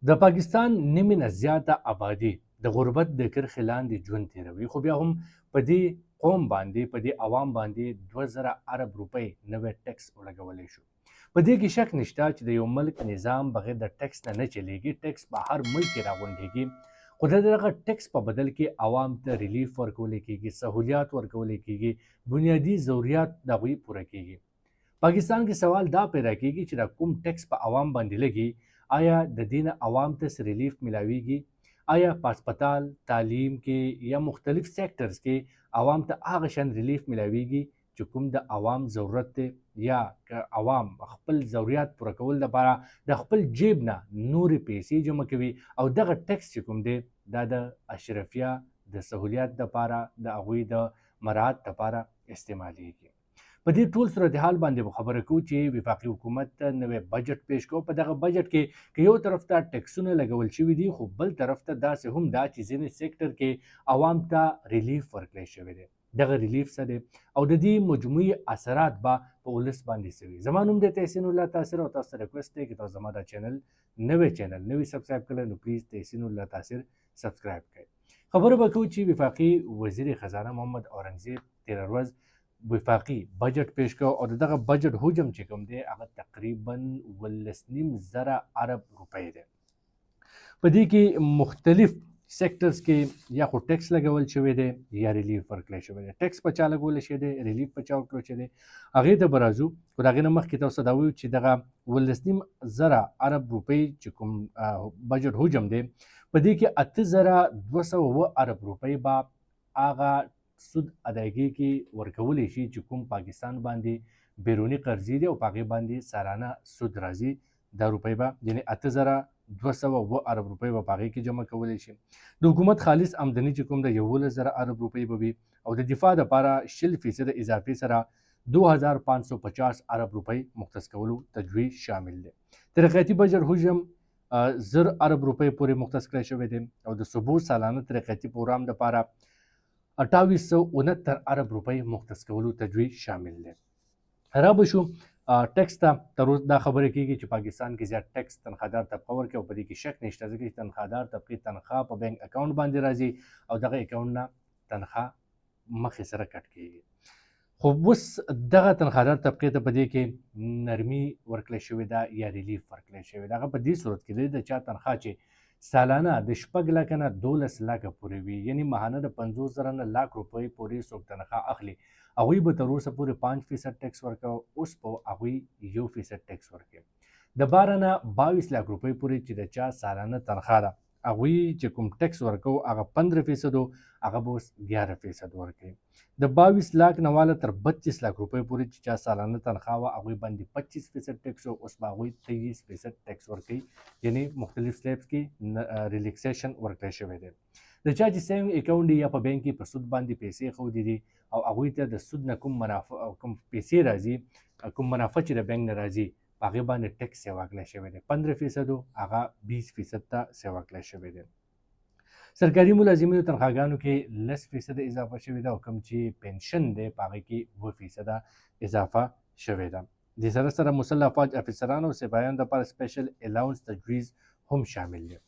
د پاکستان نیمې نه زیاته ابادي د غربت د کرښې لاندې ژوند تېروي، خو بیا هم په دې قوم باندې، په دې عوام باندې 2000 ارب روپۍ نوی ټیکس ولګولی شو. په دې کې شک نشته چې د یو ملک نظام بغیر د ټیکس نه نه چلیږي، ټیکس په هر ملک کې راغونډېږي، خو د دغه ټیکس په بدل کې عوام ته ریلیف ورکول کېږي، سهولیات ورکول کېږي، بنیادي ضروریات د هغوی پوره کېږي. پاکستان کې سوال دا پیدا کیږي چې دا کوم ټیکس په عوام باندې لګي، آیا د دې نه عوام ته څه ریلیف ملاویږي؟ آیا په هسپتال، تعلیم کې یا مختلف سیکټرز کې عوام ته هغه شان ریلیف ملاویږي چې کوم د عوام ضرورت دی، یا که عوام خپل ضروریات پوره کول لپاره د خپل جیب نه نورې پیسې جمع کوي او دغه ټیکس چې کوم دی دا د اشرفیه د سهولیات لپاره، د هغوی د مراعات لپاره استعمالیږي؟ په دې ټول صورتحال باندې به خبره کوو چې وفاقي حکومت ته نوی بجټ پیش کو. په دغه بجټ کې که یو طرف ته ټیکسونه لګول شوي دي، خو بل طرف ته داسې هم ده چې ځینې سیکټر کې عوام ته ریلیف ورکړی شوی دی. دغه ریلیف څه دی او د دې مجموعي اثرات به په ولس باندې څه وي؟ زما نوم دی تحسین الله تاثیر او تاسو ته ریکوست دی که تاسو زما دا چینل، نوی چینل، نوی سبسکرایب کړئ نو پلیز تحسین الله تاثیر سبسکرایب کړئ. خبره به کوو چې وفاقي وزیر خزانه محمد اورنګزیب تېره ورځ وفاقي بجټ پیش کړ او دغه بجټ حجم چې کوم دی هغه تقریبا 17.5 زره ارب روپۍ دی. په دې کې مختلف سیکټرز کې یا خو ټیکس لګول شوی دی یا ریلیف ورکړل شوی دی. ټیکس په چا لګول شوی دی، ریلیف په چا ورکړل شوی دی، هغې ته به راځو، خو د هغې نه مخکې تاسو دا وایو چې دغه 17.5 زره ارب روپۍ چې کوم بجټ حجم دی، په دې کې 8207 ارب روپۍ به هغه سود ادایګۍ کې ورکولی شي چې کوم پاکستان باندې بیروني قرضې دي او په هغې باندې سالانه سود راځي. دا روپۍ به، یعنی 8207 ارب روپۍ به په هغې کې جمع کولی شي. د حکومت خالص آمدني چې کوم ده 11,000 ارب روپۍ به وي او د دفاع دپاره 20 فیصده اضافې سره 2550 ارب روپۍ مختص کولو تجویز شامل دی. ترقیاتي بجټ حجم 1000 ارب روپۍ پورې مختص کړی شوی دی او د صوبو سالانه ترقیاتي پروګرام دپاره 2869 ارب روپۍ مختص کولو تجویز شامل دی. را به شو ټیکس ته. تر اوسه دا خبره کیږي چې پاکستان کې زیات ټیکس تنخوادار طبقه ورکوي او په دې کې شک نشته، ځکه چې تنخوادار طبقې تنخوا په بانک اکاونټ باندې راځي او دغه اکاونټ نه تنخوا مخې سره کټ کیږي. خو اوس دغه تنخوادار طبقې ته په دې کې نرمي ورکړل شوې ده یا ریلیف ورکړل شوې ده. هغه په دې صورت کې دی د چا تنخوا چې سالانه د 6 لکه نه 12 لکه پورې وي، یعنی ماهانه د 50,000 نه لاک روپۍ پورې څوک تنخوا اخلي، هغوی به تر اوسه پورې 5% ټیکس ورکاوه، اوس به هغوی 1% ټیکس ورکوي. د 12 نه 22 لاک روپۍ پورې چې د چا سالانه تنخوا ده، هغوی چې کوم ټیکس ورکو هغه 15 فیصد، هغه به اوس 11% ورکوي. د 22 لاک نه واله تر 32 لاک روپۍ پورې چې چا سالانه تنخوا وه، هغوی باندې 25% ټیکس، اوس به هغوی 23% ټیکس ورکوي، یعنی مختلف سلیبس کې ریلیکسیشن ورکړی شوی دی. د چا چې سیوینګ اکاونټ یا په بانک کې په سود باندې پیسې ښودې دي او هغوی ته د سود نه کوم منافع، کوم پیسې راځي، کوم منافع چې د بانک نه راځي، په هغې باندې ټیکس سیوا کړی شوی دی. 15 فیصد هغه 20% ته سیوا کړی شوی دی. سرکاري ملازمینو تنخواګانو کې 10% اضافه شوې ده او کوم چې پنشن دی په هغې کې 7% اضافه شوې ده. د سره سره مسلح افواج افسرانو او سپایانو لپاره سپیشل الاونس تجویز هم شامل دی.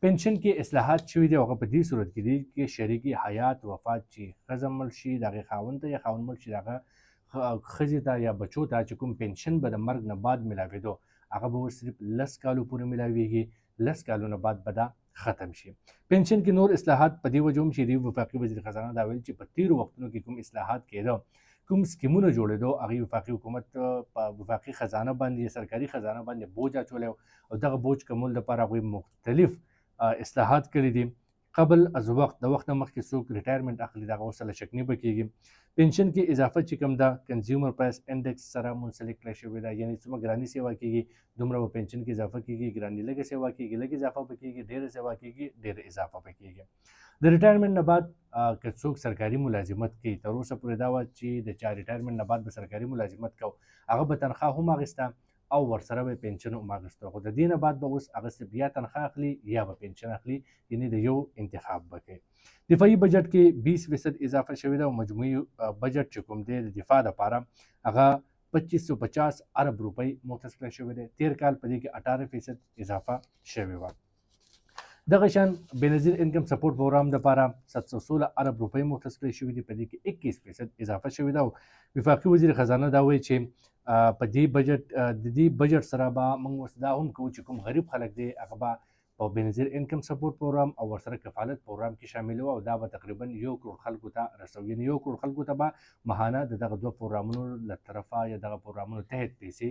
پنشن کې اصلاحات شوي دي او هغه په دې صورت کې دي چې شریک حیات وفات چې ښځه مړ شي د هغې خاوند ته یا خاوند مړ شي د هغه ښځې ته یا بچو ته چې کوم پنشن به د مرګ نه بعد ملاوېدو، هغه به اوس صرف 10 کالو پورې ملاویږي. 10 کالو نه بعد به دا ختم شي. پنشن کې نور اصلاحات په دې وجه هم چې دی وفاقي وزیر خزانه دا ویل چې په تیرو وختونو کې کوم اصلاحات کېده، کوم سکیمونه جوړېدو، هغې وفاقي حکومت په وفاقي خزانه باندې، سرکاري خزانه باندې بوج اچولی او دغه بوج کمول لپاره هغوی مختلف اصلاحات کړي دي. قبل از وخت، د وخت نه مخکې څوک ریټایرمنټ اخلي، دغه اوس له شکنی به کېږي. پنشن کې اضافه چې کوم ده کنزیومر پرایس انډیکس سره منسلک کړی شوې ده، یعنی څومره ګراني سیوا کېږي دومره به پنشن کې اضافه کېږي. ګراني لږه سیوا کېږي، لږ اضافه به کېږي، ډېره سیوا کېږي، ډېره اضافه به کېږي. د ریټایرمنټ نه بعد که څوک سرکاري ملازمت کوي، تر اوسه پورې دا وه چې د چا ریټایرمنټ نه بعد به سرکاري ملازمت کو، هغه به تنخوا هم اخیسته او ورسره به پنشن هم اخیسته، خو د دې نه بعد به اوس هغه صرف یا تنخوا اخلي یا به پنشن اخلي، یعنی د یو انتخاب به کوي. دفاعي بجټ کې 20% اضافه شوې ده او مجموعي بجټ چې کوم دی د دفاع لپاره هغه 2550 ارب روپۍ مختص کړی شوی دی. تیر کال په دې کې 18% اضافه شوې وه. دغه شان بېنظیر انکم سپورټ پروګرام دپاره 716 ارب روپۍ مختص کړی شوې دي، په دې کې 21% اضافه شوې ده. او وفاقي وزیر خزانه دا وایي چې په دې بجټ، د دې بجټ سره به موږ اوس دا هم کوو چې کوم غریب خلک دی هغه به په بېنظیر انکم سپورټ پروګرام او ورسره کفالت پروګرام کې شامل وو، او دا به تقریبا 1 کروڑ خلکو ته رسوي، یعنی 1 کروڑ خلکو ته به ماهانه د دغه دوه پروګرامونو له طرفه یا دغه پروګرامونو تحت پیسې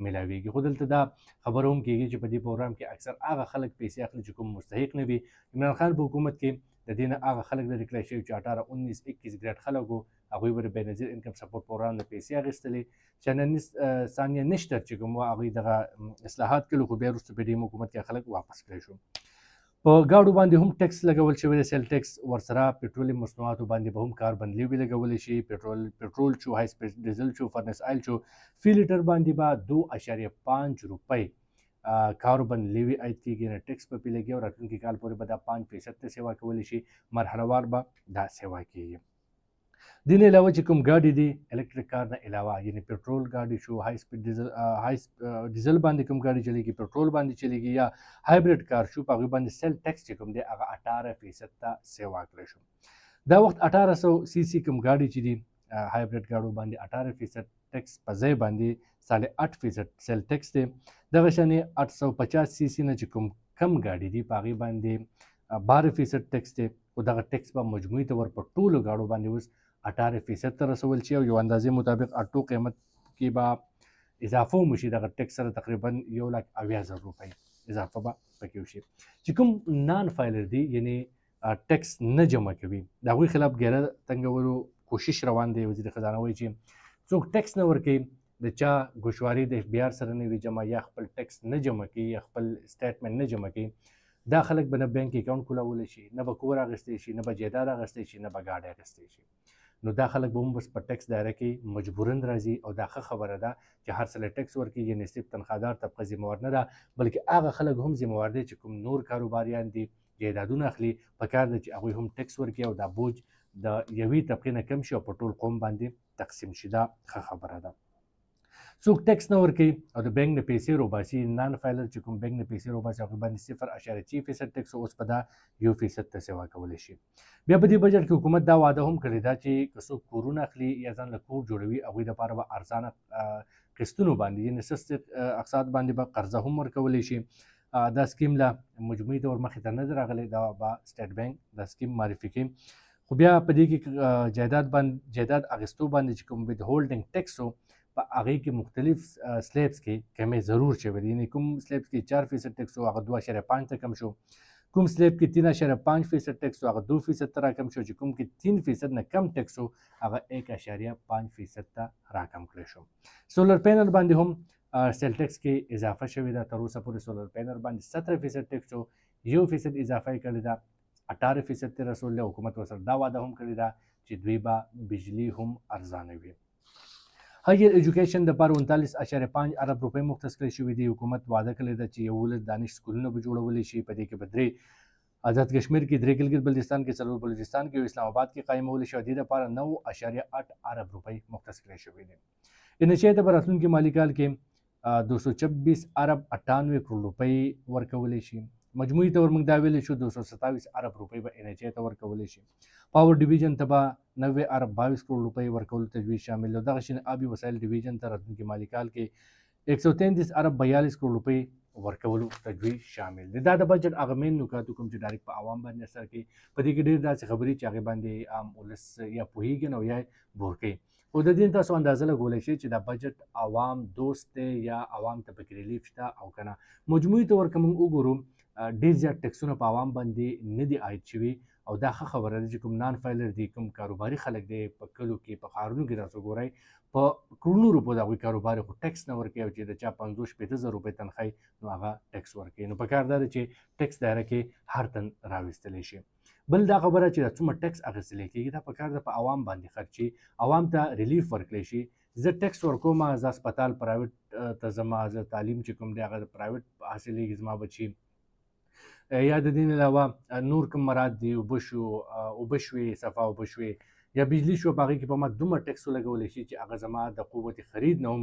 ملاویږي. خو دلته دا خبره هم کیږي چې په دې پروګرام کې اکثر هغه خلک پیسې اخلي چې کوم مستحق نه وي. عمران خان په حکومت کې د دې نه هغه خلک لرې کړی شوي چې 18، 19، 21 ګریډ خلک وو، هغوی به د بېنظیر انکم سپورټ پروګرام نه پیسې اخیستلې. ثانیه نشتر چې کوم هغوی دغه اصلاحات کړل، خو بیا وروسته په دې حکومت کې خلک واپس کړی شو. په گاډو باندې هم ټیکس لګول شوی دی، سیل ټیکس. ورسره پټرولیم مصنوعاتو باندې به هم کاربن لیوي لګول شي. پټرول شو، های سپیډ ډیزل شو، فرنس آئل شو، فی لیټر باندې به 2.5 روپۍ کاربن لیوي عاید کیږي، نه ټیکس په پې لګي، او راتلونکي کال پورې به دا 5% ته سیوا کولی شي، مرحله وار به دا سیوا کیږي. دین علاوه چې کوم ګاډي دي، الکتریک کار نه علاوه، یعنی پټرول ګاډي شو، های سپیډ ډیزل، های ډیزل باندې کوم ګاډي چلیږي، پټرول باندې چلیږي یا هایبریډ کار شو، په هغې باندې سیل ټیکس چې کوم دی هغه 18% ته سیوا کړی شو. دا وخت 1800 سی سی کوم ګاډي چې دي، هایبریډ ګاډو باندې 18% ټیکس په ځای باندې 8.5% سیل ټیکس دی. دغه شانې 850 سی سی نه چې کوم کم ګاډي دي، په هغې باندې 12% ټیکس دی. خو دغه ټیکس به مجموعي طور په ټولو ګاډو باندې اوس 18% ته رسول شي، او یو اندازې مطابق اټو قیمت کې به اضافه هم وشي. دغه ټیکس سره تقریبا 1,70,000 روپۍ اضافه به پکې وشي. چې کوم نان فایلر دي، یعنی ټیکس نه جمع کوي، د هغوی خلاف ګیره تنګولو کوشش روان دی. وزیر خزانه وایي چې څوک ټیکس نه ورکوي، د چا ګوشواري د اف بي آر سره نه وي جمع، یا خپل ټیکس نه جمع کوي، یا خپل سټیټمنټ نه جمع کوي، دا خلک به نه بانک اکاونټ کولاولی شي، نه به کور اخیستی شي، نه به جایداد اخیستی شي، نه به ګاډی اخیستی شي. نو دا خلک به هم بس په ټیکس دایره کې مجبورا راځي. او دا ښه خبره ده چې هر څه ټیکس ورکړي، یعنې صرف تنخوادار طبقه ذمهوار نه ده، بلکې هغه خلک هم ذمهوار دي چې کوم نور کاروباریان دي، جایدادونه اخلي. په کار ده چې هغوی هم ټیکس ورکړي او دا بوج د یوې طبقې نه کم شي او په ټول قوم باندې تقسیم شي. دا ښه خبره ده. څوک ټیکس نه ورکوي او د بانک نه پیسې روباسي، نان فایلر چې کوم بانک نه پیسې روباسي، هغه باندې 0.6% ټیکس، اوس په دا 1% ته سیوا کولی شي. بیا په دې بجټ کې حکومت دا وعده هم کړې ده چې که څوک کورونه اخلي یا ځان له کور جوړوي، هغوی دپاره به ارزانه قسطونو باندې، یعنې سست اقساط باندې به قرضه هم ورکولی شي. دا سکیم لا مجموعي طور مخې ته نه دی راغلی، دا به سټیټ بانک دا سکیم معرفي کوي. خو بیا په دې کې جایداد باندې، جایداد اخیستو باندې چې کوم ود هولډینګ ټیکس و، په هغې کې مختلف سلیبس کې کمی ضرور شوی دی. یعنی کوم سلیب کې 4% ټیکس و، هغه 2.5 ته کم شو. کوم سلیب کې 3.5% ټیکس و، هغه 2% ته راکم شو. چې کوم کې 3% نه کم ټیکس و، هغه 1.5% ته راکم کړی شو. سولر پینل باندې هم سیل ټیکس کې اضافه شوې ده. تر اوسه پورې سولر پینل باندې 17% ټیکس و، 1% اضافه یې کړې ده، 18% ته رسول. حکومت ورسره دا وعده هم کړې ده چې دوی به بجلی هم ارزانه وي. هایر ایجوکیشن د پاره 39.5 ارب روپۍ مختص کړی شوې دي. حکومت وعده کړې ده چې 11 دانش سکولونه به جوړول شي. په دې کې به درې آزاد کشمیر کې، درې ګلګت بلتستان کې، څلور بلوچستان کې او اسلام آباد کې قایمول شي، او دې لپاره 9.8 ارب روپۍ مختص کړی شوې دي. ان ایچ ته په راتلونکي مالي کال کې 226 ارب 98 کروڑ روپۍ ورکول شي. مجموعي طور موږ دا ویلی شو 227 ارب روپۍ به ان ایچ ته ورکول شي. پاور ډیویژن ته به 90 ارب 22 کروڑ روپۍ ورکولو تجویز شامل دی. دغه شان آبي وسایل ډیویژن ته راتلونکي مالي کال کې 133 ارب 42 کروڑ روپۍ ورکولو تجویز شامل دی. دا د بجټ هغه مین نکات کوم چې ډایرکټ په عوام باندې اثر کوي. په دې کې ډېر داسې خبرې چې هغې باندې عام ولس یا پوهېږي نه او یا بور کوي، خو د دې تاسو اندازه لګولی شئ چې دا بجټ عوام دوست دی یا عوام ته پکې ریلیف شته او که نه. مجموعي طور که موږ وګورو، ډېر زیات ټیکسونه په عوام باندې نه دي عاید شوي، او دا ښه خبره ده چې کوم نان فایلر دي، کوم کاروباري خلک دي په کلو کې، په ښارونو کې، تاسو ګورئ په کروڑونو روپو د هغوی کاروبار، خو ټیکس نه ورکوي، او چې د چا 50-60 زره روپۍ تنخواه، نو هغه ټیکس ورکوي. نو په کار دا ده چې ټیکس دایره کې هر تن راوستلی شي. بل دا خبره چې دا څومره ټیکس اخیستل کېږي، دا په کار ده په عوام باندې خرچ شي، عوام ته ریلیف ورکړی شي. زه ټیکس ورکوم، زه هسپتال پرایویټ ته ځم، زه تعلیم چې کوم دی هغه پرایویټ حاصلېږي زما بچي، یا د دې نه علاوه نور کوم مراد دي، اوبه شو، اوبه شوې، صفا اوبه شوې یا بجلی شو، په هغې کې په ما دومره ټیکس ولګول شي چې هغه زما د قوت خرید نه هم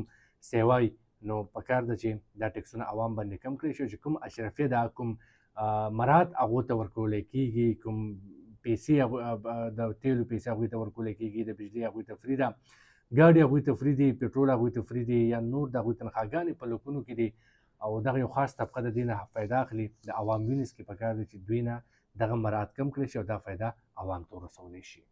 سیوای. نو په کار ده چې دا ټیکسونه عوام باندې کم کړی شي، چې کوم اشرفیه ده، کوم مرات هغو ته ورکول کېږي، کوم پیسې د تیلو پیسې هغوی ته ورکول کېږي، د بجلی هغوی ته فري ده، ګاډي هغوی ته فري دي، پټرول هغوی ته فري دي، یا نور د هغوی تنخواګانې په لکونو کې دي، او دغه یو خاص طبقه د دې نه فایده اخلي. د عوام وینس کې پکار دی چې دوی نه دغه مرات کم کړی شي او دا فایده عوام ته ورسولی شي.